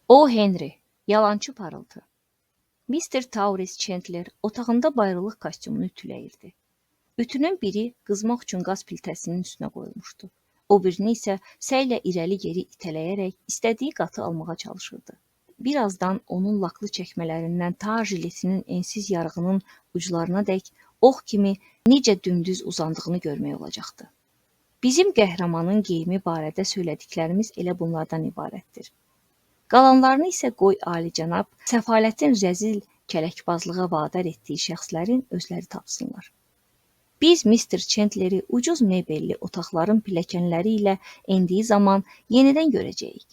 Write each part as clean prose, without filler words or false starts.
O Henry, yalançı parıltı. Mr. Taurus Chandler otağında bayrılıq kostyumunu ütüləyirdi. Ütünün biri qızmaq üçün qaz piltəsinin üstünə qoyulmuşdu. O birini isə səylə irəli-geri itələyərək istədiyi qatı almağa çalışırdı. Bir azdan onun laklı çəkmələrindən ta jiletinin ensiz yarığının uclarına dək ox kimi necə dümdüz uzandığını görmək olacaqdı. Bizim qəhrəmanın geyimi barədə söylədiklərimiz elə bunlardan ibarətdir. Qalanlarını isə qoy alicənab səfalətin rəzil kələkbazlığa vadar etdiyi şəxslərin özləri tapsınlar. Biz Mr. Chandler'i ucuz mebelli otaqların pilləkənləri ilə endiyi zaman yenidən görəcəyik.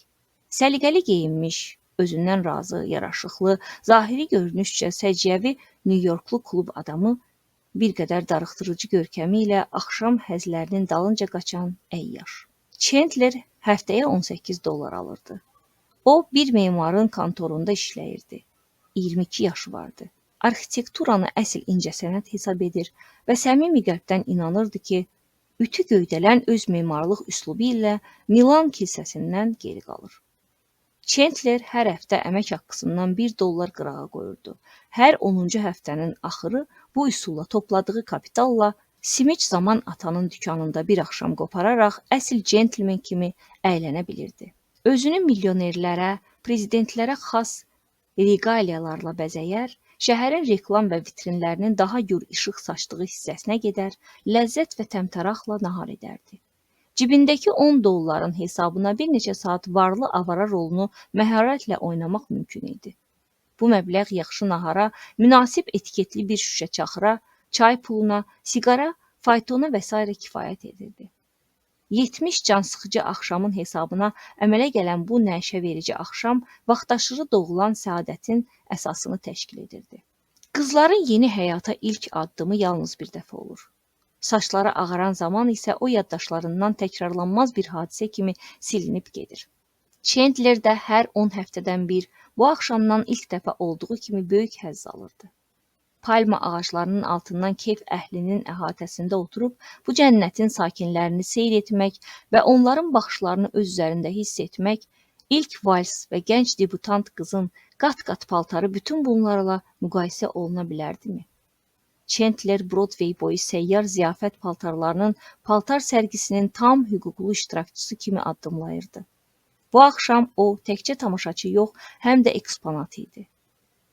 Səliqəli geyinmiş, özündən razı, yaraşıqlı, zahiri görünüşcə səciyyəvi Nyu-Yorklu klub adamı bir qədər darıxdırıcı görkəmi ilə axşam həzlərinin dalınca qaçan əyyaş. Chandler həftəyə 18 dollar alırdı. O, bir memarın kontorunda işləyirdi. 22 yaşı vardı. Arxitekturanı əsl incəsənət hesab edir və səmimi qəlbdən inanırdı ki, ütü göydələn öz memarlıq üslubu ilə Milan kilsəsindən geri qalır. Chandler hər həftə əmək haqqısından 1 dollar qırağa qoyurdu. Hər 10-cu həftənin axırı bu üsulla topladığı kapitalla simiç zaman atanın dükanında bir axşam qopararaq əsl centlmen kimi əylənə bilirdi. Özünü milyonerlərə, prezidentlərə xas reqaliyalarla bəzəyər, şəhərin reklam və vitrinlərinin daha gür işıq saçdığı hissəsinə gedər, ləzzət və təmtəraqla nahar edərdi. Cibindəki 10 dolların hesabına bir neçə saat varlı avara rolunu məharətlə oynamaq mümkün idi. Bu məbləğ yaxşı nahara, münasib etiketli bir şüşə çaxıra, çay puluna, siqara, faytona və sairə kifayət edirdi. 70 cansıxıcı axşamın hesabına əmələ gələn bu nəşəverici axşam vaxtaşırı doğulan səadətin əsasını təşkil edirdi. Qızların yeni həyata ilk addımı yalnız bir dəfə olur. Saçları ağaran zaman isə o yaddaşlarından təkrarlanmaz bir hadisə kimi silinib gedir. Chandler də hər 10 həftədən bir bu axşamdan ilk dəfə olduğu kimi böyük həzz alırdı. Palma ağaclarının altından keyf əhlinin əhatəsində oturub bu cənnətin sakinlərini seyr etmək və onların baxışlarını öz üzərində hiss etmək, ilk vals və gənc debutant qızın qat-qat paltarı bütün bunlarla müqayisə oluna bilərdimi? Chandler Broadway boyu səyyar ziyafət paltarlarının paltar sərgisinin tam hüquqlu iştirakçısı kimi addımlayırdı. Bu axşam o təkcə tamaşaçı yox, həm də eksponat idi.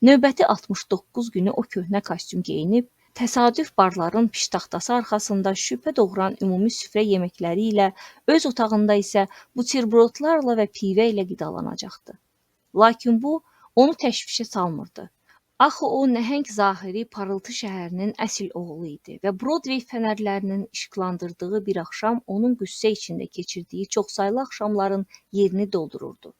Növbəti 69 günü o köhnə kostyum geyinib, təsadüf barların piştaxtası arxasında şübhə doğuran ümumi süfrə yeməkləri ilə, öz otağında isə buterbrodlarla və pivə ilə qidalanacaqdı. Lakin bu, onu təşvişə salmırdı. Axı o nəhəng zahiri parıltı şəhərinin əsl oğlu idi və Broadway fənərlərinin işıqlandırdığı bir axşam onun qüssə içində keçirdiyi çoxsaylı axşamların yerini doldururdu.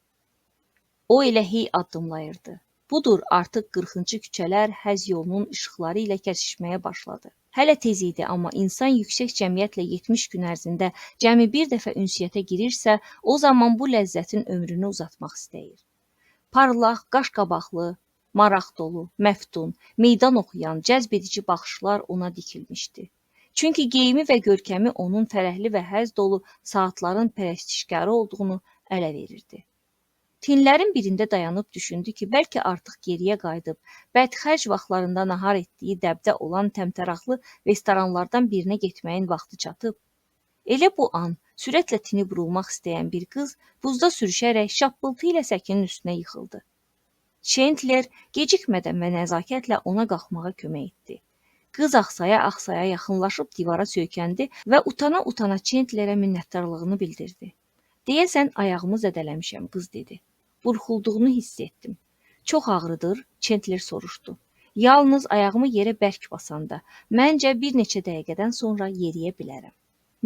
O elə hey addımlayırdı. Budur, artıq 40-cı küçələr həz yolunun işıqları ilə kəsişməyə başladı. Hələ tez idi, amma insan yüksək cəmiyyətlə 70 gün ərzində cəmi bir dəfə ünsiyyətə girirsə, o zaman bu ləzzətin ömrünü uzatmaq istəyir. Parlaq, qaşqabaqlı, maraq dolu, məftun, meydan oxuyan, cəzbedici baxışlar ona dikilmişdi. Çünki geyimi və görkəmi onun fərəhli və həz dolu saatların pərəstişkarı olduğunu ələ verirdi. Tinlərin birində dayanıb düşündü ki, bəlkə artıq geriyə qayıdıb, bədxərc vaxtlarında nahar etdiyi dəbdə olan təmtəraqlı restoranlardan birinə getməyin vaxtı çatıb. Elə bu an sürətlə tini burulmaq istəyən bir qız buzda sürüşərək şappıltı ilə səkinin üstünə yıxıldı. Chandler gecikmədən və nəzakətlə ona qalxmağa kömək etdi. Qız axsaya-axsaya yaxınlaşıb divara söykəndi və utana-utana Chandlerə minnətdarlığını bildirdi. Deyəsən ayağımı zədələmişəm, qız dedi. Burxulduğunu hiss etdim. Çox ağrıdır, Chandler soruşdu. Yalnız ayağımı yerə bərk basanda, məncə bir neçə dəqiqədən sonra yeriyə bilərəm.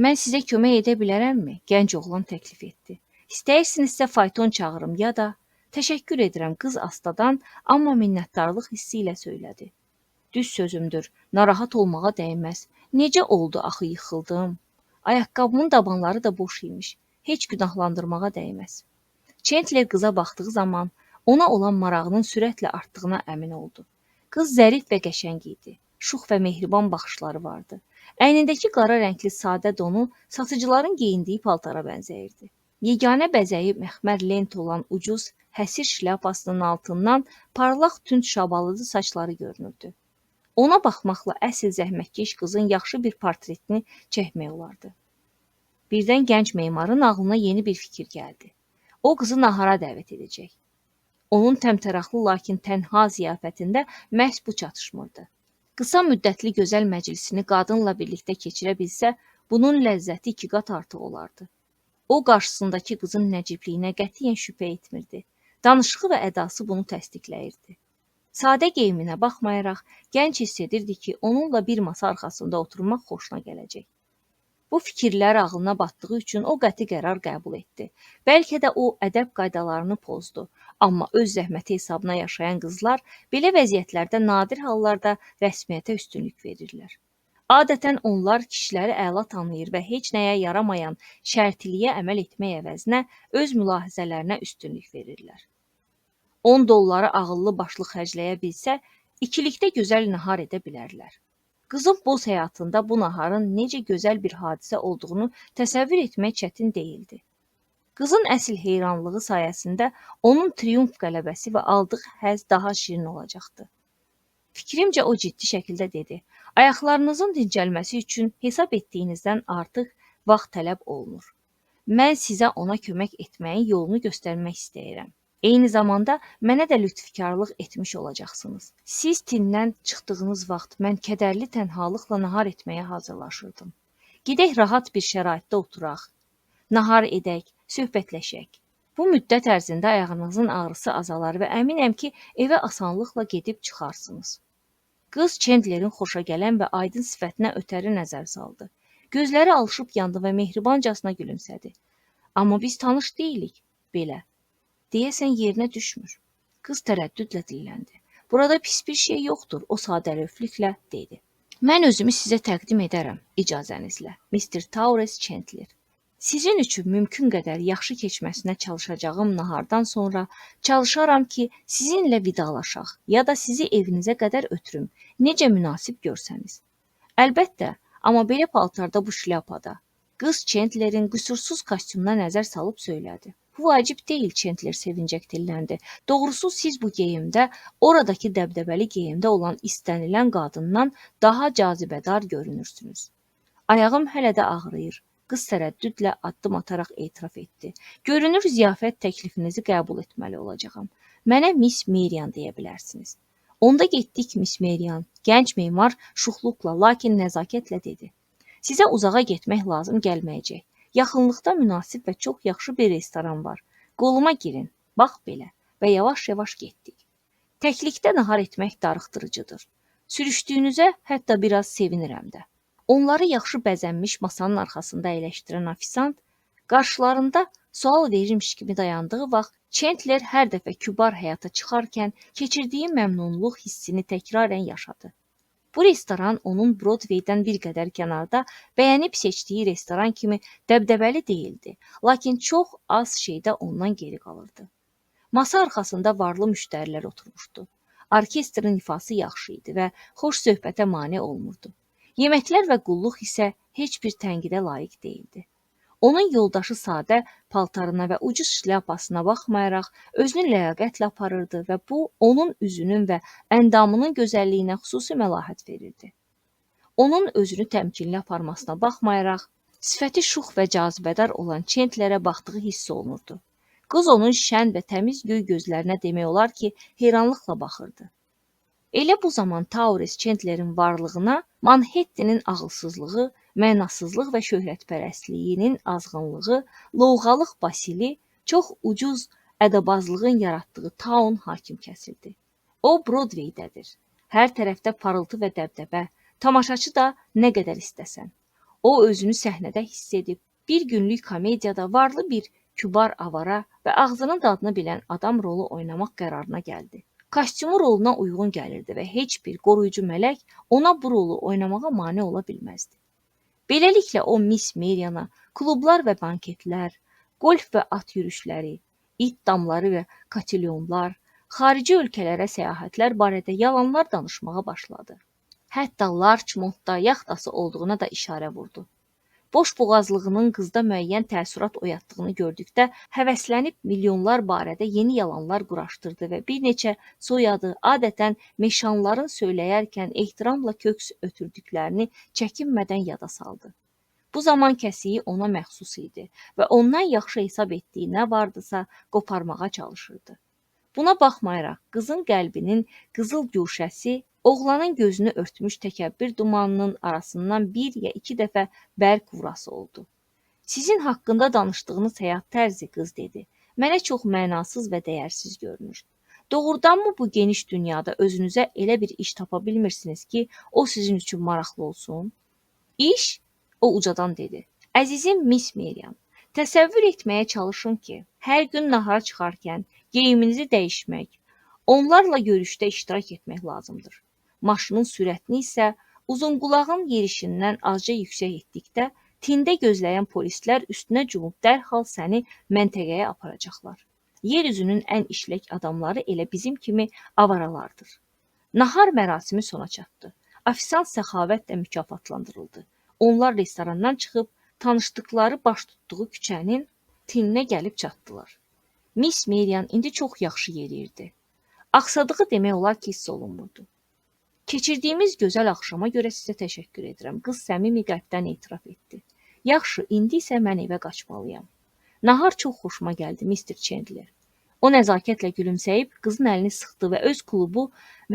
Mən sizə kömək edə bilərəmmi? Gənc oğlan təklif etdi. İstəyirsinizsə fayton çağırım ya da... Təşəkkür edirəm, qız astadan, amma minnətdarlıq hissi ilə söylədi. Düz sözümdür, narahat olmağa dəyməz. Necə oldu axı yıxıldım? Ayaqqabımın dabanları da boş imiş. Heç günahlandırmağa dəyməz. Chandler qıza baxdığı zaman ona olan marağının sürətlə artdığına əmin oldu. Qız zərif və qəşəng idi. Şux və mehriban baxışları vardı. Əynindəki qara rəngli sadə donu satıcıların geyindiyi paltara bənzəyirdi. Yeganə bəzəyi məxmər lent olan ucuz həsir şlyapasının altından parlaq tünd şabalıdı saçları görünürdü. Ona baxmaqla əsl zəhmətkeş qızın yaxşı bir portretini çəkmək olardı. Birdən gənc memarın ağlına yeni bir fikir gəldi. O qızı nahara dəvət edəcək. Onun təmtəraqlı, lakin tənha ziyafətində məhz bu çatışmırdı. Qısa müddətli gözəl məclisini qadınla birlikdə keçirə bilsə, bunun ləzzəti 2 qat artıq olardı. O, qarşısındakı qızın nəcibliyinə qətiyyən şübhə etmirdi. Danışığı və ədası bunu təsdiqləyirdi. Sadə geyiminə baxmayaraq, gənc hiss edirdi ki, onunla bir masa arxasında oturmaq xoşuna gələcək. Bu fikirlər ağlına batdığı üçün o qəti qərar qəbul etdi. Bəlkə də o ədəb qaydalarını pozdu, amma öz zəhməti hesabına yaşayan qızlar belə vəziyyətlərdə nadir hallarda rəsmiyyətə üstünlük verirlər. Adətən onlar kişiləri əla tanıyır və heç nəyə yaramayan şərtiliyə əməl etmək əvəzinə öz mülahizələrinə üstünlük verirlər. 10 dolları ağıllı başlı xərcləyə bilsə, ikilikdə gözəl nahar edə bilərlər. Qızın boz həyatında bu naharın necə gözəl bir hadisə olduğunu təsəvvür etmək çətin deyildi. Qızın əsl heyranlığı sayəsində onun triumf qələbəsi və aldığı həzz daha şirin olacaqdı. Fikrimcə o ciddi şəkildə dedi, ayaqlarınızın dincəlməsi üçün hesab etdiyinizdən artıq vaxt tələb olunur. Mən sizə ona kömək etməyin yolunu göstərmək istəyirəm. Eyni zamanda mənə də lütfkarlıq etmiş olacaqsınız. Siz tindən çıxdığınız vaxt mən kədərli tənhalıqla nahar etməyə hazırlaşırdım. Gedək rahat bir şəraitdə oturaq, nahar edək, söhbətləşək. Bu müddət ərzində ayağınızın ağrısı azalar və əminəm ki, evə asanlıqla gedib çıxarsınız. Qız Chandlerin xoşagələn və aydın sifətinə ötəri nəzər saldı. Gözləri alışıb yandı və mehribancasına gülümsədi. Amma biz tanış deyilik, belə. Deyəsən yerinə düşmür. Qız tərəddüdlə dilləndi. Burada pis bir şey yoxdur, o sadəlövhlüklə dedi. Mən özümü sizə təqdim edərəm, icazənizlə, Mr. Taures Chandler. Sizin üçün mümkün qədər yaxşı keçməsinə çalışacağım nahardan sonra çalışaram ki, sizinlə vidalaşaq ya da sizi evinizə qədər ötürüm, necə münasib görsəniz. Əlbəttə, amma belə paltarda bu şlyapada. Qız Chandlerin qüsursuz kostyumuna nəzər salıb söylədi. Bu vacib deyil, Chandler sevincək dilləndi. Doğrusu siz bu geyimdə, oradakı dəbdəbəli geyimdə olan istənilən qadından daha cazibədar görünürsünüz. Ayağım hələ də ağrıyır. Qız tərəddüdlə addım ataraq etiraf etdi. Görünür, ziyafət təklifinizi qəbul etməli olacağam. Mənə Miss Merian deyə bilərsiniz. Onda getdik, Miss Merian. Gənc memar şuxluqla, lakin nəzakətlə dedi. Sizə uzağa getmək lazım gəlməyəcək. Yaxınlıqda münasib və çox yaxşı bir restoran var. Qoluma girin, bax belə və yavaş-yavaş getdik. Təklikdə nahar etmək darıxdırıcıdır. Sürüşdüyünüzə hətta biraz sevinirəm də. Onları yaxşı bəzənmiş masanın arxasında əyləşdirən ofisant qarşılarında sual verirmiş kimi dayandığı vaxt Chandler hər dəfə kübar həyata çıxarkən keçirdiyi məmnunluq hissini təkrarən yaşadı. Bu restoran onun Broadway'dən bir qədər kənarda bəyənib seçdiyi restoran kimi dəbdəbəli deyildi, lakin çox az şeydə ondan geri qalırdı. Masa arxasında varlı müştərilər oturmuşdu. Orkestrin ifası yaxşı idi və xoş söhbətə mane olmurdu. Yeməklər və qulluq isə heç bir tənqidə layiq deyildi. Onun yoldaşı sadə paltarına və ucuz şlyapasına baxmayaraq özünü ləyaqətlə aparırdı və bu onun üzünün və əndamının gözəlliyinə xüsusi məlahət verirdi. Onun özünü təmkinli aparmasına baxmayaraq sifəti şux və cazibədar olan Chandlerə baxdığı hiss olunurdu. Qız onun şən və təmiz göy gözlərinə demək olar ki, heyranlıqla baxırdı. Elə bu zaman Taures Chandlerin varlığına Manhettenin ağılsızlığı, mənasızlıq və şöhrətpərəstliyinin azğınlığı, lovğalıq basili, çox ucuz ədəbazlığın yaratdığı taun hakim kəsildi. O Broadway'dədir. Hər tərəfdə parıltı və dəbdəbə, tamaşaçı da nə qədər istəsən. O özünü səhnədə hiss edib, bir günlük komediyada varlı bir kübar avara və ağzının dadını bilən adam rolu oynamaq qərarına gəldi. Kostyumu roluna uyğun gəlirdi və heç bir qoruyucu mələk ona bu rolu oynamağa mane ola bilməzdi. Beləliklə o Miss Meriana klublar və banketlər, golf və at yürüşləri, it damları və kotilyonlar, xarici ölkələrə səyahətlər barədə yalanlar danışmağa başladı. Hətta Larchmontda yaxtası olduğuna da işarə vurdu. Boşboğazlığının qızda müəyyən təəssürat oyatdığını gördükdə həvəslənib milyonlar barədə yeni yalanlar quraşdırdı və bir neçə soyadı adətən meşanların söyləyərkən ehtiramla köks ötürdüklərini çəkinmədən yada saldı. Bu zaman kəsiyi ona məxsus idi və ondan yaxşı hesab etdiyi nə vardısa qoparmağa çalışırdı. Buna baxmayaraq, qızın qəlbinin qızıl guşəsi oğlanın gözünü örtmüş təkəbbür dumanının arasından bir ya iki dəfə bərk vurası oldu. Sizin haqqında danışdığınız həyat tərzi, qız dedi, mənə çox mənasız və dəyərsiz görünür. Doğrudanmı bu geniş dünyada özünüzə elə bir iş tapa bilmirsiniz ki, o sizin üçün maraqlı olsun? İş? O ucadan dedi. Əzizim Miss Merian, təsəvvür etməyə çalışın ki, hər gün nahara çıxarkən geyiminizi dəyişmək, onlarla görüşdə iştirak etmək lazımdır. Maşının sürətini isə uzunqulağın yerişindən azca yüksək etdikdə, tində gözləyən polislər üstünə cumub dərhal səni məntəqəyə aparacaqlar. Yer üzünün ən işlək adamları elə bizim kimi avaralardır. Nahar mərasimi sona çatdı. Ofisant səxavətlə mükafatlandırıldı. Onlar restorandan çıxıb tanışdıqları baş tutduğu küçənin tininə gəlib çatdılar. Miss Merian indi çox yaxşı yeriyirdi. Axsadığı demək olar ki, hiss olunmurdu. Keçirdiyimiz gözəl axşama görə sizə təşəkkür edirəm, qız səmimi qəlbdən etiraf etdi. Yaxşı, indi isə mən evə qaçmalıyam. Nahar çox xoşuma gəldi, Mr. Chandler. O nəzakətlə gülümsəyib qızın əlini sıxdı və öz klubu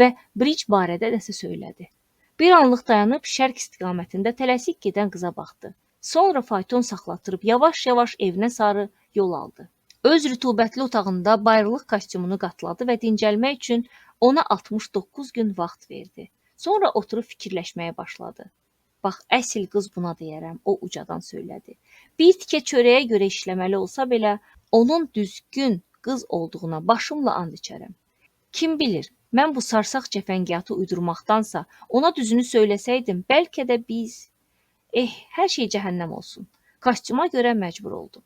və bric barədə nəsə söylədi. Bir anlıq dayanıb şərq istiqamətində tələsik gedən qıza baxdı. Sonra fayton saxlatdırıb yavaş-yavaş evinə sarı yol aldı. Öz rütubətli otağında bayrılıq kostyumunu qatladı və dincəlmək üçün ona 69 gün vaxt verdi. Sonra oturub fikirləşməyə başladı. Bax, əsl qız buna deyərəm, o ucadan söylədi. Bir tikə çörəyə görə işləməli olsa belə, onun düzgün qız olduğuna başımla and içərəm. Kim bilir, mən bu sarsaq cəfəngiyatı uydurmaqdansa ona düzünü söyləsəydim, bəlkə də biz... Hər şey cəhənnəm olsun. Kostyuma görə məcbur oldum.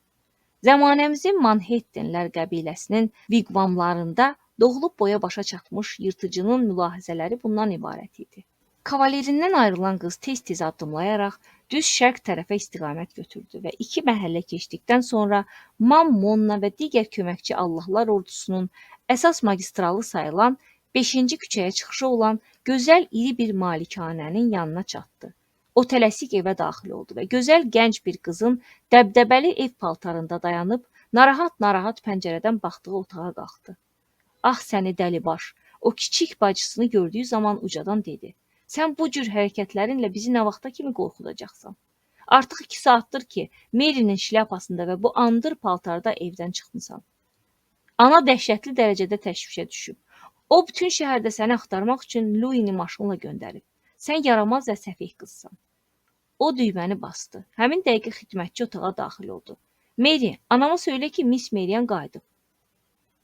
Zəmanəmizin Manhettenlər qəbiləsinin viqvamlarında doğulub boya başa çatmış yırtıcının mülahizələri bundan ibarət idi. Kavalerindən ayrılan qız tez-tez addımlayaraq düz şərq tərəfə istiqamət götürdü və iki məhəllə keçdikdən sonra Mammonna və digər köməkçi Allahlar ordusunun əsas magistralı sayılan 5-ci küçəyə çıxışı olan gözəl iri bir malikanənin yanına çatdı. O tələsik evə daxil oldu və gözəl gənc bir qızın dəbdəbəli ev paltarında dayanıb narahat-narahat pəncərədən baxdığı otağa qalxdı. Ah səni dəlibaş! O kiçik bacısını gördüyü zaman ucadan dedi. Sən bu cür hərəkətlərinlə bizi nə vaxta kimi qorxudacaqsan? Artıq 2 saatdır ki, Mary'nin şlyapasında və bu andır paltarda evdən çıxmısan. Ana dəhşətli dərəcədə təşvişə düşüb. O, bütün şəhərdə səni axtarmaq üçün Louis'ni maşınla göndərib. Sən yaramaz və səfeh qızsan. O düyməni bastı. Həmin dəqiqə xidmətçi otağa daxil oldu. Mary, anama söylə ki, Miss Merian qayıdıb.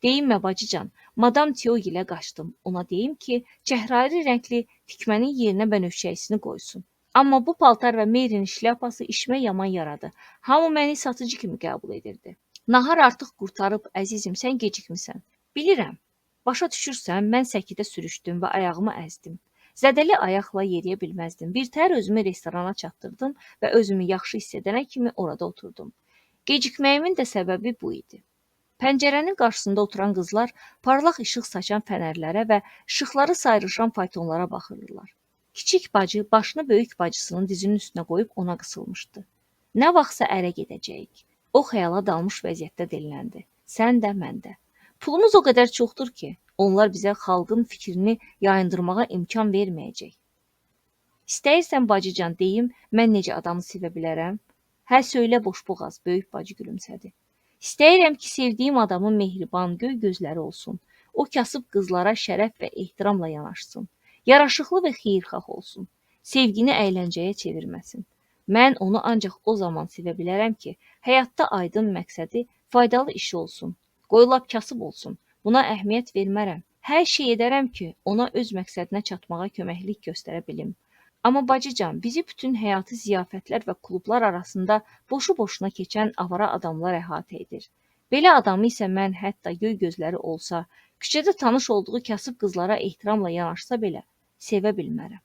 Deyinmə bacıcan, Madam Teo ilə qaçdım. Ona deyim ki, çəhrayı rəngli tikmənin yerinə bənövşəyisini qoysun. Amma bu paltar və Mary'nin şlyapası işimə yaman yaradı. Hamı məni satıcı kimi qəbul edirdi. Nahar artıq qurtarıb, əzizim, sən gecikmisən. Bilirəm. Başa düşürsən, mən səkidə sürüşdüm və ayağımı əzdim. Zədəli ayaqla yeriyə bilməzdim. Birtəhər özümü restorana çatdırdım və özümü yaxşı hiss edənə kimi orada oturdum. Gecikməyimin də səbəbi bu idi. Pəncərənin qarşısında oturan qızlar parlaq işıq saçan fənərlərə və işıqları sayrışan faytonlara baxırdılar. Kiçik bacı başını böyük bacısının dizinin üstünə qoyub ona qısılmışdı. Nə vaxtsa ərə gedəcəyik. O xəyala dalmış vəziyyətdə dilləndi. Sən də, mən də. Pulumuz o qədər çoxdur ki, onlar bizə xalqın fikrini yayındırmağa imkan verməyəcək. İstəyirsən bacıcan deyim, mən necə adamı sevə bilərəm? Hə, söylə boşboğaz, böyük bacı gülümsədi. İstəyirəm ki, sevdiyim adamın mehriban, göy gözləri olsun. O kasıb qızlara şərəf və ehtiramla yanaşsın. Yaraşıqlı və xeyirxah olsun. Sevgini əyləncəyə çevirməsin. Mən onu ancaq o zaman sevə bilərəm ki, həyatda aydın məqsədi, faydalı işi olsun. Qoy lap kasıb olsun. Buna əhəmiyyət vermərəm. Hər şey edərəm ki, ona öz məqsədinə çatmağa köməklik göstərə bilim. Amma bacıcan, bizi bütün həyatı ziyafətlər və klublar arasında boşu-boşuna keçən avara adamlar əhatə edir. Belə adamı isə mən hətta göy gözləri olsa, küçədə tanış olduğu kasıb qızlara ehtiramla yanaşsa belə sevə bilmərəm.